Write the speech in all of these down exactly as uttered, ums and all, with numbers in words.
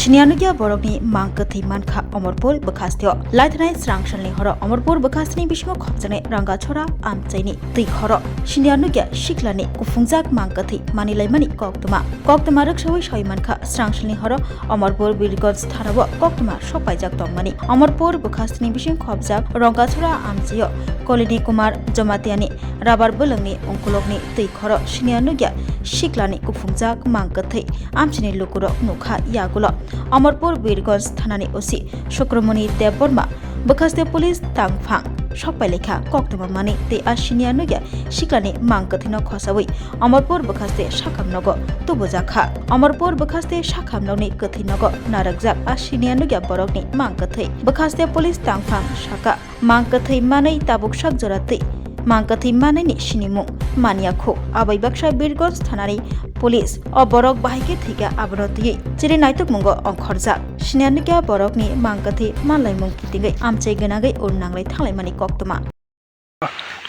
Siniya nukya borokni mang kwthwi mankha Omorpur bwkhasteo. Laithanai srangsalni horo Omorpur bwkhasteni bisingo khopjaknai Rangachora amchaini twi horo. Siniya nukya siklani kuphungjak mang kwthwi manilaimani koktwma. Koktwma rwksawi sawi mankha srangsalni horo Omorpur Birgonj thanao koktwma sokpaijak tongmani. Omorpur bwkhasteni bising khopjak Rangachora amchaio Kolini Kumar Jomatiani rabar bwlwngni ungkulokni twi horo siniya nukya siklani kuphungjak mang kwthwi amchaini lukurok nukha yagulo. Omorpur Birgonj thanani O C Sukromoni Debbarma bwkhaste police tangphang sokpailaikha koktwma manwi tei a siniya nukya siklani mang kwthwino khosawi Omorpur bwkhaste sakham nogo tubujakha. Omorpur bwkhaste sakham nokni kwthwi nogo narwkjak a siniya nukya borokni mang kwthwi. Bwkhaste police tangphang saka mang kwthwi manwi tabuk sak jora twi mang kwthwi manwini sinimung manya khu. Abai baksa Birgonj thanani police o borok bahai khe thwikha, abono twiwi chiri naitukmungo ongkhorjak. Siniya nukya borokni mang kwthwi manlaimung kitingwi amchai gwnangwi ur nanglai thanglaimani koktwma.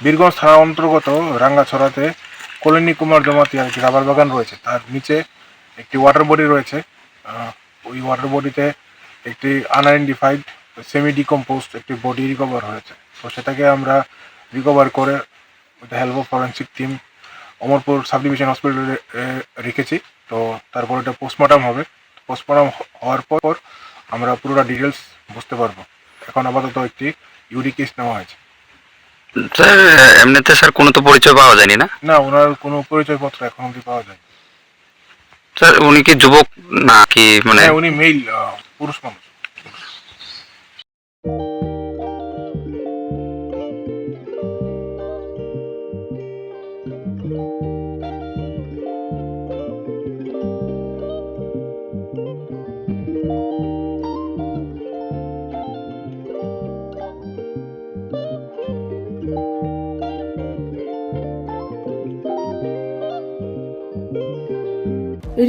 Birganj থানা অন্তর্গত রাঙ্গাছড়াতে কলোনি কুমার জমাতিয়ার একটি রাবার বাগান রয়েছে, তার নিচে একটি ওয়াটার বডি রয়েছে। আহ, ওই ওয়াটার বডিতে একটি আনআইডেন্টিফাইড সেমি ডিকম্পোজড একটি বডি রিকভার হয়েছে। তো সেটাকে আমরা রিকভার করে with the help of forensic team Amarpur sub division হসপিটালে, এ, রেখেছি। তো তারপর এটা পোস্টমর্টম হবে। পোস্টমর্টম হ-, হওয়ার পর আমরা পুরোটা ডিটেলস বুঝতে পারবো। এখন আপাতত একটি ইউডি কেস নেওয়া হয়েছে। স্যার, এমনিতে স্যার কোনো তো পরিচয় পাওয়া যায়নি না? না, ওনার কোনো পরিচয়পত্র এখন অবধি পাওয়া যায়নি। স্যার, উনি কি যুবক নাকি মানে? হ্যাঁ, উনি মেল, আহ, পুরুষ মানুষ।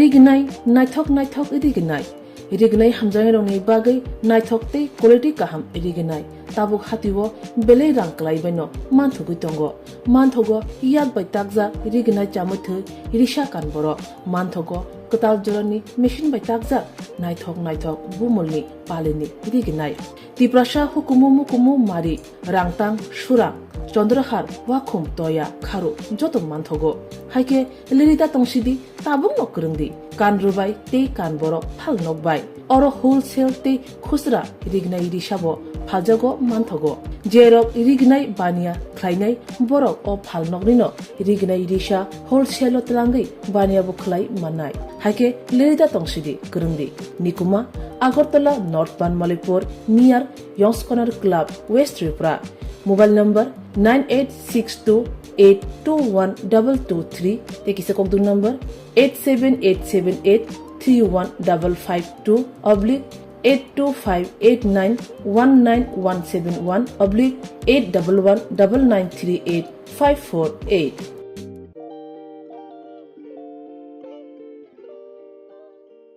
Rignai, naithok naithok rignai. Rignai hamjaknairokni bagwi naithok tei quality kaham rignai. Tabuk hatio belai rang kwlaibaino manthogwi tongo. Manthogo yak bai takjak rignai chamwi thwi risa kan borok. Manthogo kwtal jorani machine bai takjak naithok naithok bumulni palini rignai. Tiprasa hukumu mukumu mari, rangtang, surang, chondrahar, wakhum, toya, kharo joto manthogo. Haikhe lirida tongsidi, tabukno kwrwngdi, kan rwbai tei kan borok phal nokbai. Oro wholesale tei khusra rignai risabo phaljago manthogo. Jerok rignai baniya khlainai borok o phalnoknino rignai risa wholesale-o twlangwi baniya bo khlai mannai. Haikhe lirida tongsidi kwrwngdi. Nikuma, Agartala North Banmalipur, near Yongs Corner Club, West Tripura. Mobile number nine eight six two eight two one double two three, tei kisa kokduk number eight seven eight seven eight three one double five two oblique eight two five eight nine one nine one seven one oblique eight double one double nine three eight five four eight.